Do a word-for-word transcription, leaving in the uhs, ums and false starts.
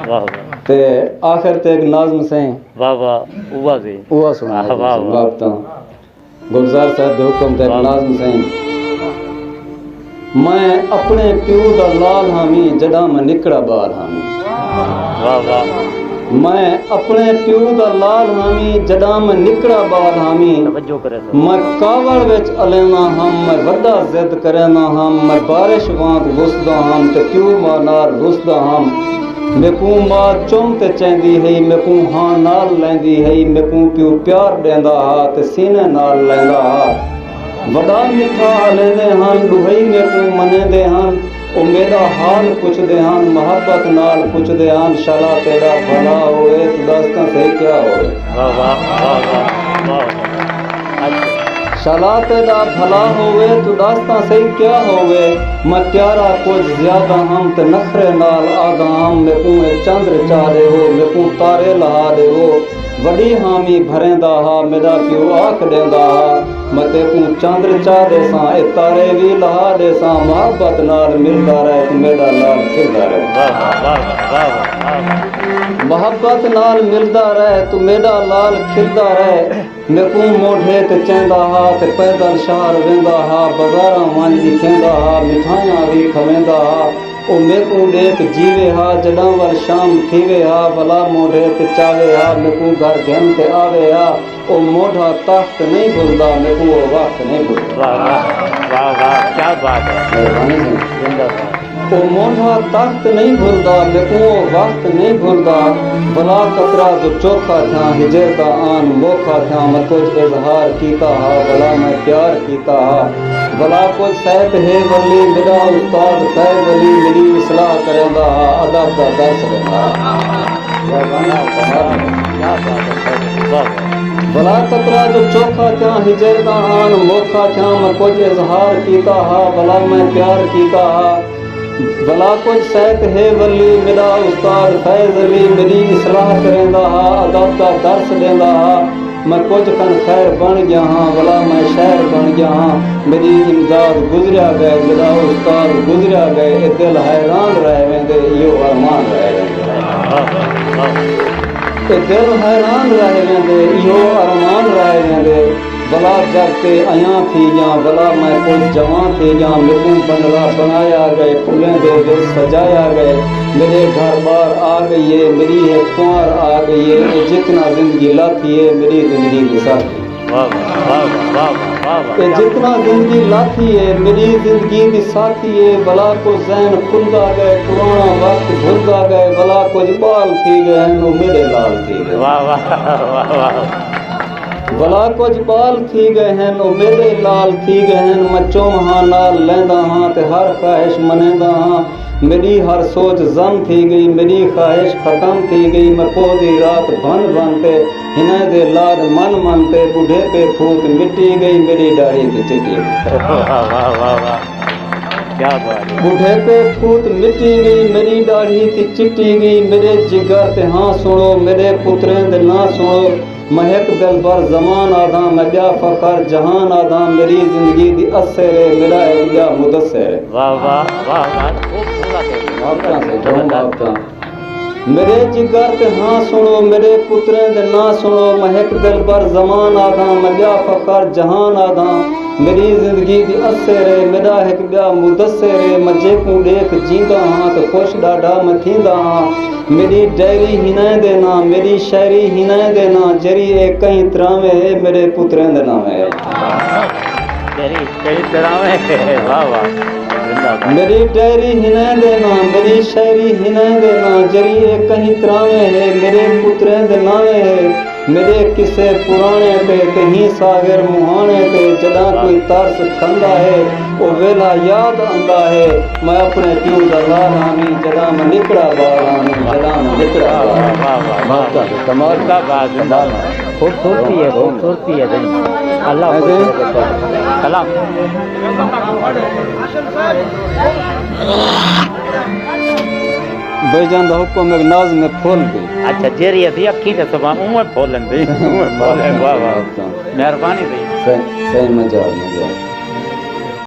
واہ واہ۔ تے آخر تے ہک نظم سئیں۔ واہ واہ، اوہا سی۔ اوہا سݨایا واہ واہ۔ بابتاں۔ گلزار صاحب دے حکم تے ہک واہ۔ نظم سئیں۔ میں اپݨے پیو دا لال ہامی، جݙاں میں نکڑا ٻال ہامی۔ واہ واہ۔ میں اپݨے پیو دا لال ہامی، جݙاں میں نکڑا ٻال ہامی۔ توجہ کرے۔ میں کاوڑ وچ الینا ہم، میں وݙا ضد کرینا ہم، میں بارش وانگ وسدا ہم تے پیو ماں نال رسدا ہم۔ میکوں ماں چم تے چیندی ہئی، میکوں ہاں نال لیندی ہئی، میکوں پیو پیار ݙیندا ہا تے سینے نال لیندا ہا۔ وݙا مٹھا الیندے ہن، ݙوہئی میکوں منیندے ہن، او میݙا حال پچھدے ہن، محبت نال پچھدے ہن، شالا تیݙا بھلا ہووے، توں ݙس تاں سہی کیا ہووے۔ واہ واہ، واہ واہ، واہ واہ۔ اچھا۔ شالا تیݙا بھلا ہووے، توں ݙس تاں سہی کیا ہووے۔ میں پیارا کجھ زیادہ ہم تے نخرے نال آہدا ہم، میکوں اے چندر چا ݙیوو، میکوں تارے لہا ݙیوو۔ وݙی حامی بھریندا ہا، میݙا پیو آکھ ݙیندا ہا، میں تیکوں چندر چا ݙیساں، اے تارے وی لہا ݙیساں، محبت نال ملدا رہ، توں میݙا لال کھلدا رہ۔ واہ، واہ، واہ، واہ، واہ، واہ۔ محبت نال ملدا رہ، توں میݙا لال کھلدا رہ۔ میکوں مونڈھے تے چیندا ہا تے پیدل شہر ویندا ہا، بازاراں ونڄ ݙکھیندا ہا، مٹھائیاں وی کھویندا ہا۔ او میکوں ݙیکھ جیوے ہا، جݙاں ول شام تھیوے ہا، ولا مونڈھے تے چاوے ہا، میکوں گھر گھن تے آوے ہا۔ او مونڈھا تخت نئیں بھلدا، میکوں او وقت نئیں بھلدا۔ واہ، واہ، واہ، واہ، کیا بات ہے۔ مہربانی سئیں۔ زندہ باد۔ او مونڈھا تخت نئیں بھلدا، میکوں او وقت نئیں بھلدا۔ ولا قطرہ جو چوکھا تھیاں، ہجر دا آن موکھا تھیاں، میں کجھ اظہار کیتا ہا، ولا میں پیار کیتا ہا۔ ولا کجھ سیت ہے ولی، میݙا استاد فیض علی میݙی اصلاح کریندا ہا، ادب دا درس ݙیندا ہا۔ کیا بات ہے، کیا بات ہے، واہ۔ ولا قطرہ جو چوکھا تھیاں، ہجر دا آن موکھا تھیاں، میں کجھ اظہار کیتا ہا، ولا میں پیار کیتا ہا۔ ولا کجھ سیت ہے ولی، میݙا استاد فیض علی میݙی اصلاح کریندا ہا، ادب دا درس ݙیندا ہا۔ میں کجھ کن خیر بݨ ڳیا ہاں، ولا میں شہر بݨ ڳیا ہاں۔ میݙی امداد گزریا ڳئے، میݙا استاد گزریا ڳئے، اے دل حیران رہ ویندے، ایہو ارمان رہ ویندے۔ اے دل حیران رہ ویندے، ایہو ارمان رہ ویندے۔ ولا جڳ تے ایاں تھی ڳیاں، ولا میں کجھ جوان تھی ڳیاں، میکوں بنگلہ بݨایا ڳئے، پھلیں دے وچ سجایا ڳئے، میݙے گھر ٻار آ ڳئی ہے، میݙی ہک کنوار آ ڳئی ہے، اے جتنا زندگی لاتھی ہے، میݙی زندگی دی ساتھی۔ واہ واہ، واہ واہ، واہ واہ، واہ واہ۔ اے جتنا زندگی لاتھی ہے، میݙی زندگی دی ساتھی ہے، ولا کجھ ذہن کھلدا ڳئے، پراݨا وقت بھلدا ڳئے، ولا کجھ ٻال تھی ڳئے ہن، او میݙے لال تھی ڳئے۔ واہ واہ، واہ واہ۔ ولا کجھ ٻال تھی ڳئے ہن، او میݙے لال تھی ڳئے ہن۔ میں چم ہاں نال لیندا ہاں تے ہر خواہش منیندا ہاں۔ میݙی ہر سوچ ضم تھی ڳئی، میݙی خواہش ختم تھی ڳئی۔ میں پوہ دی رات بھن بھن تے ہنائیں دے لاݙ من من تے ٻڈھیپے پھوت مٹی ڳئی، میݙی ݙاڑھی تے چٹی ڳئی۔ واہ واہ واہ واہ، کیا بات ہے۔ ٻڈھیپے پھوت مٹی ڳئی، میݙی ݙاڑھی تے چٹی ڳئی۔ میݙے جگر تے ہاں سݨو، میݙے پتریں دے ناں سݨو۔ میں ہک دلبر زمان آہداں، میں ٻیا فخر جہان آہداں، میݙی زندگی دی اسیر ہے، میݙا ہک ٻیا مدثر ہے۔ واہ واہ، واہ واہ، خوبصورت ہے۔ محبتاں سے، جھوم محبتاں۔ میݙے جگر تے ہاں سݨو، میݙے پتریں دے ناں سݨو، میں ہک دلبر زمان آہداں، میں ٻیا فخر جہان آہداں، میݙی زندگی دی اسیر ہے، میݙا ہک ٻیا مدثر ہے، میں جیکوں ݙیکھ جیندا ہاں تے خوش ݙاڈھا میں تھیندا ہاں۔ میݙی ڈائری ہنائیں دے ناں، میݙی شاعری ہنائیں دے ناں، جیڑھی اے کہیں تراویں ہے، میݙے پتریں دے ناویں ہے۔ جیڑھی کہیں تراویں ہے، واہ واہ۔ زندہ باد۔ میݙی ڈائری ہنائیں دے ناں، میݙی شاعری ہنائیں دے ناں، جیڑھی اے کہیں تراویں ہے، میݙے پتریں دے ناویں ہے۔ میݙے قصے پراݨے تے، تے ہیں ساغر مہاݨے تے، جݙاں کوئی ترس کھندا ہے، او ویلھا یاد آندا ہے۔ میں اپݨے پیو دا لال ہامی، جݙاں میں نکڑا ٻال ہامی، جݙاں میں نکڑا ٻال ہامی۔ واہ، واہ، واہ، واہ۔ کمال۔ زندہ باد، زندہ باد۔ خوبصورتی ہے، خوبصورتی ہے سائیں۔ اللہ خوش رکھے۔ سلام۔ بھائی جان دا حکم ہے نظم پھل دی۔ اچھا، جیڑھی اسی اکھیں تے سبھا اونویں پھولن دی، اونویں پھولن۔ واہ، واہ۔ مہربانی سائیں۔ سائیں، سائیں، مزہ آ، مزہ آ۔